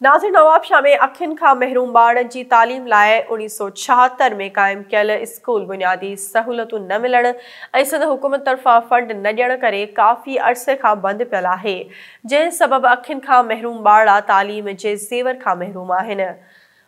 ناظر نوابشاهه ۾ اکين کان محروم ٻارڙن جي تعليم لاء 1976 ۾ قائم ڪيل اسڪول بنيادي سهولتون نه ملڻ ۽ سنڌ حڪومت طرفان فنڊ نه ڏيڻ ڪري ڪافي عرصي کان بند پيل آهي، جنهن سبب اکين کان محروم ٻارڙا تعليم جي زيور کان محروم آهن.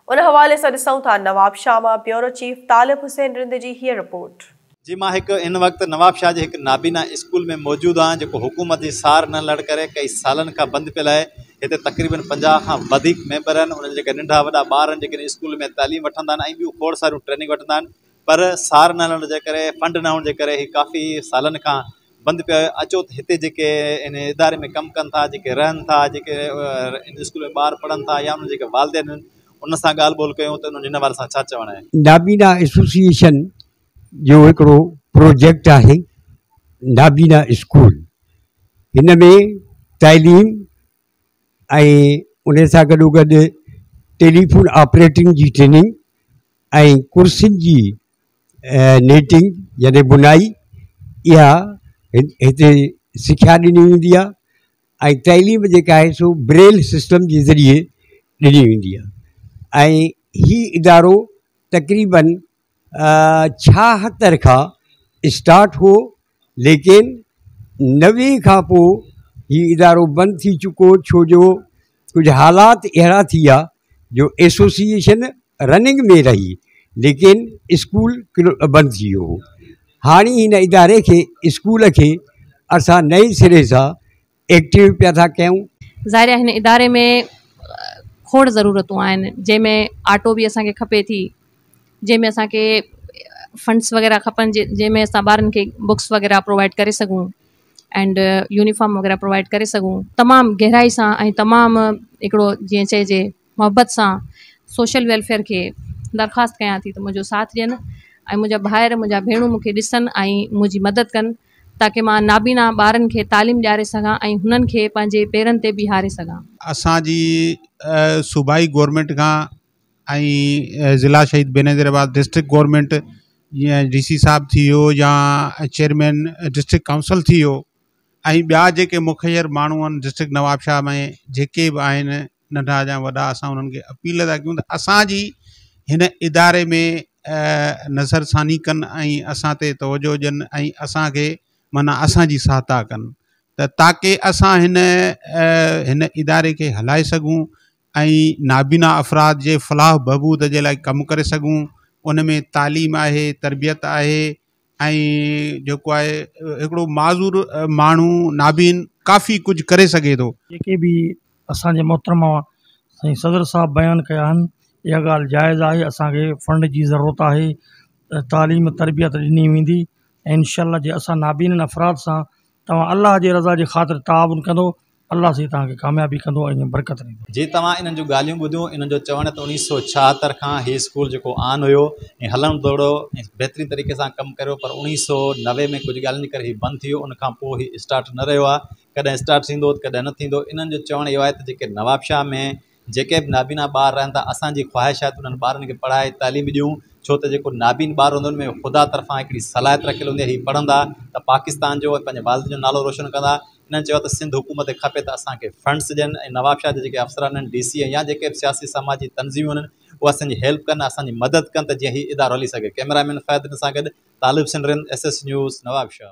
ان حوالي سان ڏسون ٿا نوابشاهه مان بيورو چيف طالب حسين رند جي هيء رپورٽ. جي مان هڪ هن وقت نوابشاهه جي هڪ نابينا اسڪول ۾ موجود آهيان جيڪو حڪومت جي سار نه لهڻ ڪري ڪئي سالن کان بند پيل آهي. هتي تقريبن 50 کان وڌيڪ ميمبر آهن، انهن جيڪي ننڍا وڏا ٻار آهن جيڪي هن اسڪول ۾ تعليم وٺندا آهن ۽ ٻيون کوڙ ساريون ٽريننگ وٺندا آهن پر سار نه لهڻ جي ڪري فنڊ نه هئڻ جي ڪري هي ڪافي سالن کان بند پيو آهي. اچو ته هتي جيڪي ان اداري ۾ ڪم ڪن ٿا، جيڪي رهن ٿا، جيڪي ان اسڪول ۾ ٻار پڙهن ٿا يا انهن جيڪي والدين آهن ان سان ڳالهه ٻولهه ڪيون ته انهن هن حوالي سان ڇا چوڻ آهي. نابينا ايسوسيئيشن جو هڪڙو پروجيڪٽ آهي نابينا اسڪول. هن ۾ تعليم ۽ ان سان گڏو گڏ ٽيليفون آپريٽنگ جي ٽريننگ ۽ ڪرسين جي نيٽنگ يعني بنائي اها هتي سکيا ڏني ويندي آهي ۽ تعليم جيڪا آهي سو بريل سسٽم جي ذريعي ڏني ويندي آهي ۽ هي ادارو تقريبن 76 کان اسٽارٽ هو ليڪن 90 کان پوء هي ادارو بند ٿي چڪو ڇو جو ڪجهه حالات اهڙا ٿي ويا جو ايسوسيئيشن رننگ ۾ رهي ليڪن اسڪول بند ٿي ويو هو. هاڻي هن اداري کي اسڪول کي اسان نئين سري سان ايڪٽو پيا ٿا ڪيون. ظاهر آهي هن اداري ۾ کوڙ ضرورتون آهن جنهن ۾ آٽو به اسان کي کپي ٿي جنهن ۾ اسان کي فنڊس وغيره کپن جنهن ۾ اسان ٻارن کي بڪس وغيره پرووائڊ ڪري سگهون اينڊ يونيفارم وغيره پرووائڊ ڪري سگهون. تمام گهرائي سان ۽ تمام هڪڙو جيئن چئجي محبت سان سوشل ويلفيئر کي درخواست ڪيان ٿي ته منهنجو ساٿ ڏين ۽ منهنجا ڀائر منهنجا ڀيڻون مون کي ڏسن ۽ منهنجي مدد ڪن تاڪه مان نابينا ٻارن کي تعليم ڏياري سگهان ۽ هنن کي پنهنجي پيرن تي بيهاري سگهان. اسان جي صوبائي گورنمينٽ کان ۽ ضلع شهيد بينظير آباد ڊسٽرڪٽ گورنمينٽ جيئن ڊي سي صاحب ٿي ويو يا چيئرمين ڊسٽرڪٽ ڪائونسل ٿي ويو ۽ ٻيا جيڪي مخير ماڻهو آهن ڊسٽرڪٽ نوابشاهه ۾ جيڪي به آهن ننڍا يا وڏا اسان انهن کي اپيل ٿا ڪيون ته اسانجي هن اداري ۾ نظرثاني ڪن ۽ اسان تي توجهه ڏين ۽ اسانکي معنيٰ اسانجي سهائتا ڪن ته تاڪه اسان هن هن اداري کي هلائي سگهون ۽ نابينا افراد جي فلاح بهبود جي لاءِ ڪم ڪري سگهون ان ۾ تعليم آهي تربيت آهي ۽ جيڪو آهي هڪڙو معذور ماڻهو نابين ڪافي ڪجهه ڪري سگهي ٿو. جيڪي به اسان جي محترمه سائين صدر صاحب بيان ڪيا آهن اها ڳالهه جائز آهي اسان کي فنڊ جي ضرورت آهي ته تعليم تربيت ڏني ويندي ۽ انشاء الله جي اسان نابينن افراد سان توهان الله جي رضا جي خاطر تعاون ڪندو الله سائين توهان کي ڪاميابي ڪندو ۽ برڪت ڏيندو. جي توهان انهن جون ڳالهيون ٻڌيون، انهن جو چوڻ ته 1976 کان هي اسڪول جيڪو آن هيو ۽ هلڻ دوڙو ۽ بهترين طريقي سان ڪم ڪريو پر 1990 ۾ ڪجهه ڳالهين جي ڪري هي بند ٿي ويو ان کان پوء هي اسٽارٽ نه رهيو آهي ڪڏهن اسٽارٽ ٿيندو ته ڪڏهن نه ٿيندو. انهن جو چوڻ اهو آهي ته جيڪي نوابشاهه ۾ جيڪي به نابينا ٻار رهن ٿا اسان جي خواهش آهي ته انهن ٻارن کي پڙهائي تعليم ڏيون ڇو ته جيڪو نابين ٻار هوندو ان ۾ خدا طرفان هڪڙي صلاحيت رکيل هوندي آهي هي پڙهندا ته پاڪستان جو ۽ پنهنجي والدين جو نالو روشن ڪندا. هنن چيو ته سنڌ حڪومت کي کپي ته اسان کي فنڊس ڏين ۽ نوابشاهه جا جيڪي افسران آهن ڊي سي يا جيڪي به سياسي سماجي تنظيمون آهن اهي اسان جي هيلپ ڪن اسان جي مدد ڪن ته جيئن هي ادارو هلي سگهي ڪئميرا مين فهد سان گڏ Talib Hussain Rind, S S news, Nawabshah.